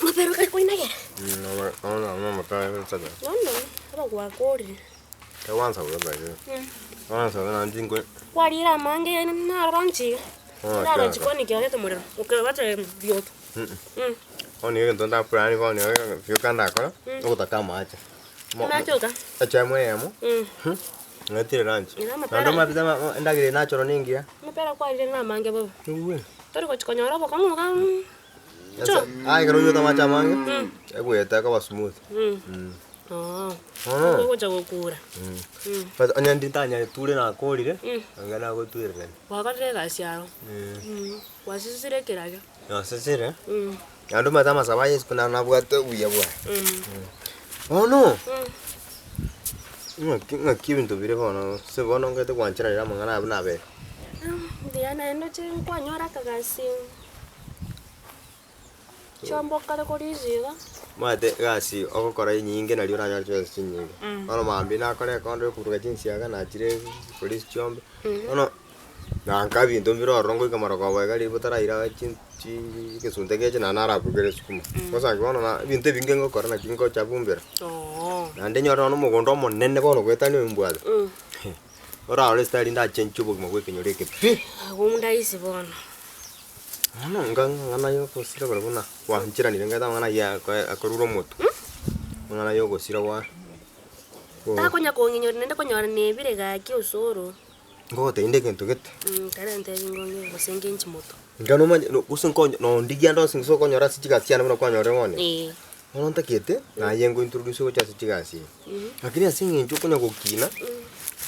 Mapera okare koinagera? Kwarire amange narora nchiga, narora jikoni kiagete omorero, okebata rioto. Bono nigo egento nda plan bono nigo gioka ndakora, ogotaka amache. Amache oka? Echemo eyemo, ng'etire lunch. Ere amapera- Naende omanyete ama endagera eye nachora na engiya. Amapera kwarire na amange bobe. Igwe. Tori gochi konyora obokong'u iga Sasa, aye ekero onywete amache amange, egoeta ekoba smooth. Oo, Bono. ogocha gokura. Sasa onye ndi ntanyature nakorire, anga nagotwererania. Gwakorire egasi yago. Gwasisire ekerago. Nasisire, naende omanyete amasabo a Yeso buna nabwate obuya bwaye. Bono, ng'aki ng'aki ebinto bire bono ase bono ngete gwancheranera amang'ana aya buna abere. Mbuya naende oche nkwanyora akagasi chiombe okare korisia iga. Omanyete egasi ogokora enyinge naria oranyore chibesa chinyinge. Bono mambia nakora ekondo ya okoruga chinsiaga nachire korisia chiombe, bono. Nanka ebinto mbire ororo ngoika marogoba iga riria botaraira chi chi egesunte geche naende narabugere esukuma. Gosangi bono na ebinto ebinge ngokora naki ngocha bumbera. Naende nyore nonya omogondo omonene bono goetania oyo mbwate, orarore estyle ndachenchie obogima bwa ekenyoro eke pi. Abwo ndaisi bono. Bono nga amang'ana ya ogosira korwa buna gwancheranire ngete amang'ana aywo akoe akorure omotwe, amang'ana ya ogosira gwa Takonya kong'inyora naende konyora nebire gaki osoro. Ngogotebia inde egento gete. Tarenta ebingo gose ngenchi moto. Inga nomanye no gose nkonye nondigia ande onsi gose okonyora ase chigasi chiane buna kwanyorire bono Eh. Bono ntagete, naye ngo introduce gocha ase chigasi eye. Lakini ase eng'encho okonya gokina,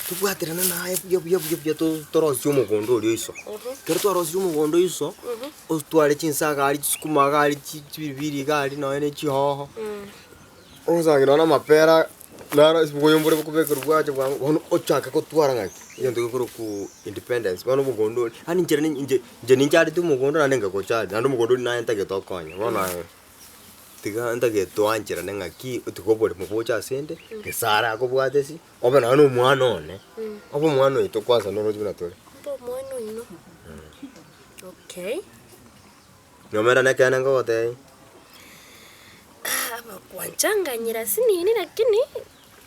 tobwaterane naye buya buya buya buya to torosie omogondo oria oiso. Ekero twarosirie omogondo oiso, otware chinsaga aria chisukuma iga aria chi chipilipili iga aria nonye na echihoho, osange nonye na amapera. Naro ase oboyomba boria bokobekerwa bwacha bwango bono ochake gotwara ng'aki, egento gekorokwa independence, bono omogondo oria, yaani inche inche inche nincharete omogondo naende nkagocharia, naende omogondo oria naye ntagete okonye, bono aye tiga ntagete toancherane ng'aki tiga oboremo boche asende, gesare akobwate ase, obe nonye na omwana one, obe omwana oito kwanza noroche buna tore. Mbe omwana oino, okay. Nyomera nekeene ngogotebia. Abagwanchanganyera asinini lakini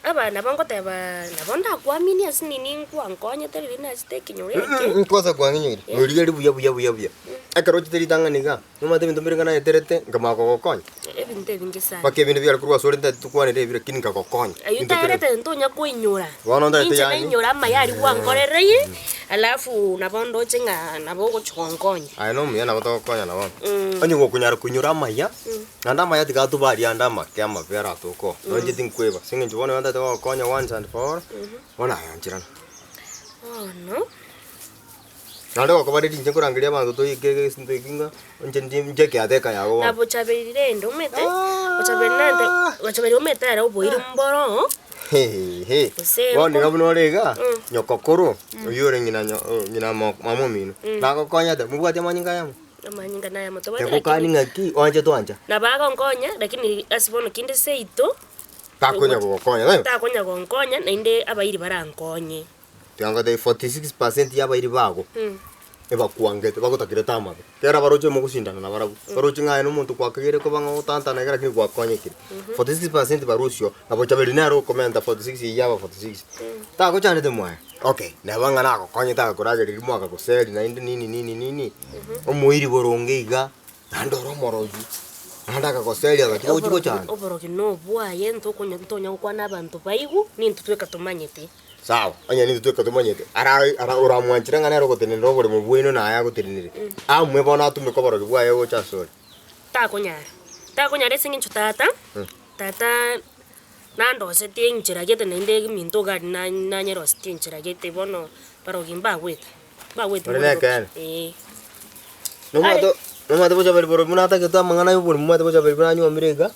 aba nabo ngoteba nabo ndakuaminie asinini nkwankonyete riria nachete ekenyoro eke. Nkosa kwang'inyoire, norigereria buya buya buya buya. Ekero ochete ritang'ani igaa, nomanyete ebinto mbire naeterete, nkamanya kogokonya. Ebinto ebinge sana. Mpaka ebinde biare korwa asore ntari tokwanere ebi lakini nkagokonya. Ayio Ebinto kere taerete ntonya koinyora. Bono ntaete Inche yaani. nainyora amaya aria gwankorereire, alafu nabo ndoche ng'a nabo ogochi gonkonya. Aye nomuya nabo togokonyana bono. Onye gokonyara koinyora amaya, naende amaya tiga atobe aria ande amake amabe aratoke oo, nonye inche tinkweba, ase eng'encho bono iga ntaete gogokonya once and for all, bono aye ancherana. Bono. Naende gokoba ready inche nkorangeria abanto toike egento eki ng'a inche ndi inche ekeateka yago bono. Na bochaberi rende omanyete, bochaberi nante bochaberi omanyete ere oboiri mboro. Hehe, Gose bono iga buna ore iga, Mm. nyokokoro, oyio ore ng'ina nyo ng'ina mo mama omino, nagokonyete, mobwati amanyinga ayamo? Amanyinga nayamo tobwate Tegokani lakini ng'aki oanchete oancha? nabo agonkonya lakini ase bono kinde seito, Takonya gogokonya taibo? takonya gonkonya naende abairi barankonye. Tiga ngotebie 46% ya abairi bago, ebakwangete bagotakerete amabe. Ekero baroche mogoshindana nabarabwo, baroche ng'a aye nomonto kwakageire koba ng'a ogotantana iga lakini gwakonyekire. 46% barusio, na bochaberi nere okomenta 46 eyio yaba 46. Tagochandete mwaye, okay, neba ng'a nagokonyete agakoragereria mwakagoseri naende nini nini nini, omoiri boronge iga, naende ore omorogi, naende akagoseria agatiga gochia gochanda. Oborogi nobwaye ntokonya ntonya gokwana abanto baigwe, nintwe tweka tomanyete. Sawa, onye nintwe tweka tomanyete, ara ara oramwanchera ng'a nere ogotenenera oboremo bwaino na aye agotenenere, amue bono atumeke oborogi bwaye gocha asore. Takonyara, takonyara ase eng'encho tata, tata nandosetie enchera gete naende eminto iga aria na nanyerosetie enchera gete bono barogi mbagwete, mbagwete Ore morero nekeene? eh. Nomanyete nomanyete bochaberi borobwo buna atagete amang'ana ya oborimo omanyete bochaberi buna anyuomire iga,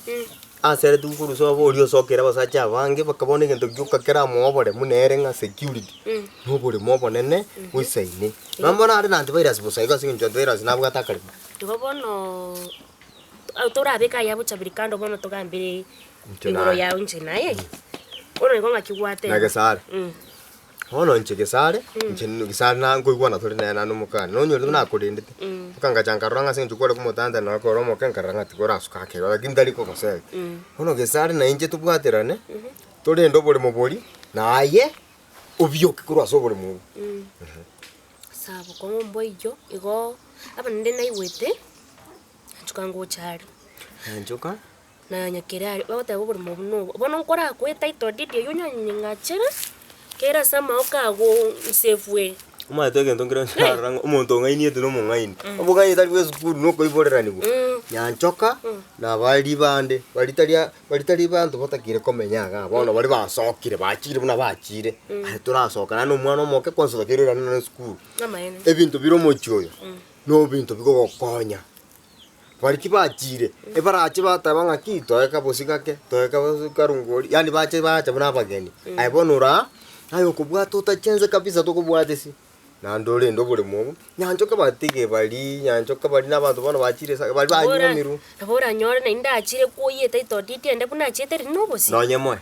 aseretigwe korwa sobo oria osokire abasacha abange mpaka bono egento gioka keramoe oboremu nere ng'a security, na oboremo obonene boisaine. Nonye bono are na antivirus bosa igo ase eng'encho antivirus nabwate akaremo. Igo bono torabeke aya bochaberi kando bono togambere Inche igoro naye. yao inche naye, bono igo ng'aki gwateba. Na gesare. Bono inche Gesare, inche Gesare na nkoigwana tore nere naende omokani, nonyorete buna akorendete, mpaka ngacha nkarora ng'a ase eng'encho kware komotanta naro kore omoke nkarora ng'a tiga orasuke ake igo lakini tari kogosega. Bono Gesare na inche tobwaterane, torende oboremo boria, naye obioke korwa ase oboremo obwo. Sawa bokong'u mboiyo, igo abande naigwete, nchoka ngocha aria. Nchoka. Na nyakerari bagoteba oborimo obwo nobo. Bono nkorakwe etitle deed eywo onyanyeng'achere, kere ase amaoko ago nsefwe. Omanyete egento nkere nkarora ng'a omonto ong'ainiete na omong'aini, obong'aini tari bwa esukuru na okoiboreranigwa. Nyanchoka na baria bande, baria tari a baria tari banto batakeire komenya igaa bono baria basokire bachire buna bachire, aye torasoka naende omwana omoke kwanza otakeire oirane nonye esukuru. Amaene. Ebinto bire omochie oyo, nobinto bigogokonya. Baria tibachiire, ebarache bateba ng'aki toe kabosi gake, toe kabosi karungori, yaani bache bacha buna abageni. Aye bono ore aa, aye okobwata otachense kabisa tokobwatisi, naende orende oboremo obo, nyanchoka batige baria, nyanchoka baria na abanto bono bachire ase baria banywomirwe. Nabo oranyore naende achire kwoyia etitle deed ende buna achiete riria na obosie. Nonye moe.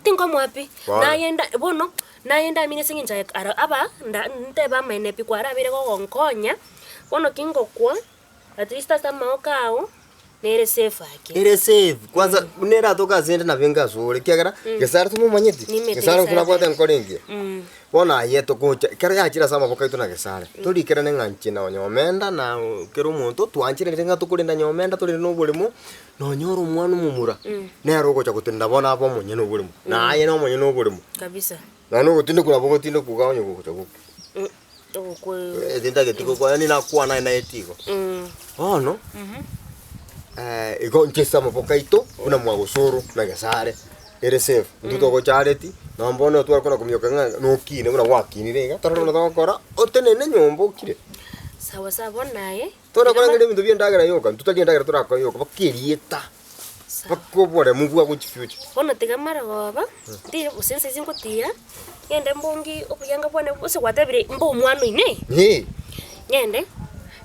Tinkomoa pi, Bono. nayenda bono, nayende amine ase eng'encho aye aro aba nda ntebe amaene pi kwarabeire gogonkonya, bono kingokwa. At least ase amaoko ao nere safe ake. Ere safe, kwanza buna eratoke ase ende nabo enga asore ekiagera Gesare tomomanyeti, Nimete Gesare Gesare nabwate tari. enkoro engiya. Bono aye togocha ekero yachire ase amaboko aito na Gesare, torikerane ng'a inche na Nyomenda na kera omonto twanchererete ng'a tokorenda Nyomenda torende na oboremo, nonyore omwana omomura, nere ogocha gotenena bono abe omonyene oboremo, na aye nomonyene oboremo. Kabisa. Nonya ogotindekwa nabo ogotindekwa iga onye gogocha gokwa. Ogokwa. Tintageti gokwa yaani nakwana aye naeti igo. Bono, igo inche ase amaboko aito, buna mwagosoro na Gesare, ere safe, intwe togochareti, nonye bono tware kona kominyoka ng'a nokine buna gwakinire iga, torore buna togokora, otenene nyomba okire. Sawa sawa bono aye. Tore korang'eria ebinto bia endagera yoka, intwe tari endagera torakore yoka, mpaka erieta, mpaka oboremu bwa gochia future. Bono tiga marogoba, ntire gose nse ase ngotira, ngende mbongi obuyanga bwane gose gwatebire mbe omwana oine, Eeh. ngende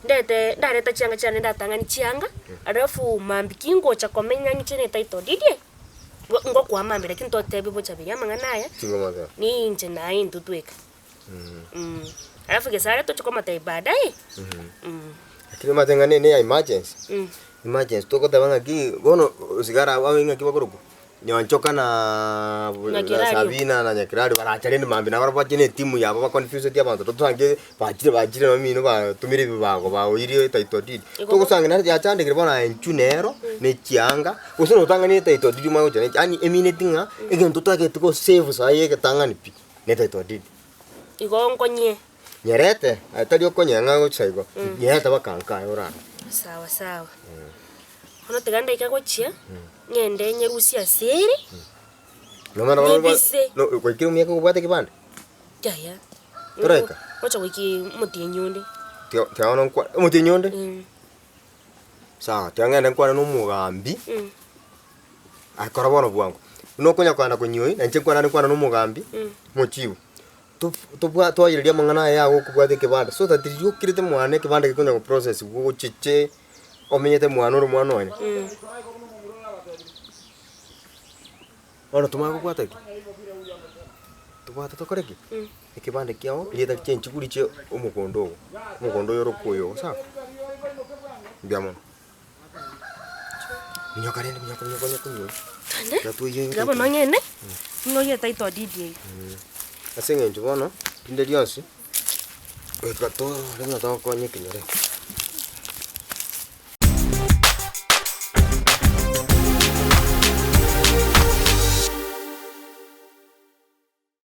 ndete ndareta chianga chiane ndatang'ani chianga, alafu mambia kingocha komenya ng'iche ne title deed ngokoa mambia lakini totebia bochaberi amang'ana aya, Chingoma zao. ninche naye intwe tweka. Alafu gesare toche komotebia baadaye. Lakini omanyete ng'a ne ya emergency, emergency togoteba ng'aki bono sigara abwo abe ng'aki bakorokwa Nyanchoka na na Nyakerario. Sabina na Nyakerario baracha rende mambia nabarabwo bache na etimu yabo baconfuseti abanto tosange bachire bachire bamino batumire ebibago baoirie title deed. Igo bo- Togosanga naro yachandekire bono aye inchuo nero, na echianga, gose notang'ani etitle deed omanye gocha na echi yaani emineti ng'a egento totagete gosave saii egetang'ani pi. Ne title deed. Igo nkonyie. Nyerete, aye tari okonyeng'a gochia igo, nyerete baka nka aye orare. Sawa sawa. Bono tiga ndaika gochia, ng'ende nyerusie ase ere, Nomana bono Nyebise. no goikire omiaka obwate ekebande? Yaya. Toraika? Ngocha goikia omotienyi onde. Tiga tiga bono nkwa omotienyi onde? Sawa, tiga ng'ende nkwane na omogambi. Akora bono bwango, buna okonya kogenda konywa na inche nkwane nkwane na omogambi, omochibu, tof tobwa twayereria amang'ana aya yago okobwata ekebande so that riria okirete mwane ekebande gekonya goprocessiwa ogocheche omenyete mwane ore omwana one. Bono tomanye kobwata ki? Tobwate tokore ki? Ekebande kiago rieta richenchigwe richie omogondo ogo, omogondo oyo ore okoyo ogo sawa, mbuya mono. Minyoka rende minyoka minyoka onye konywa. Twende, Tiga toiye tiga bono ng'ende, ng'oyie title deed eye. Ase eng'encho bono, rinde rionsi, goika torore buna togokonya ekenyoro eke.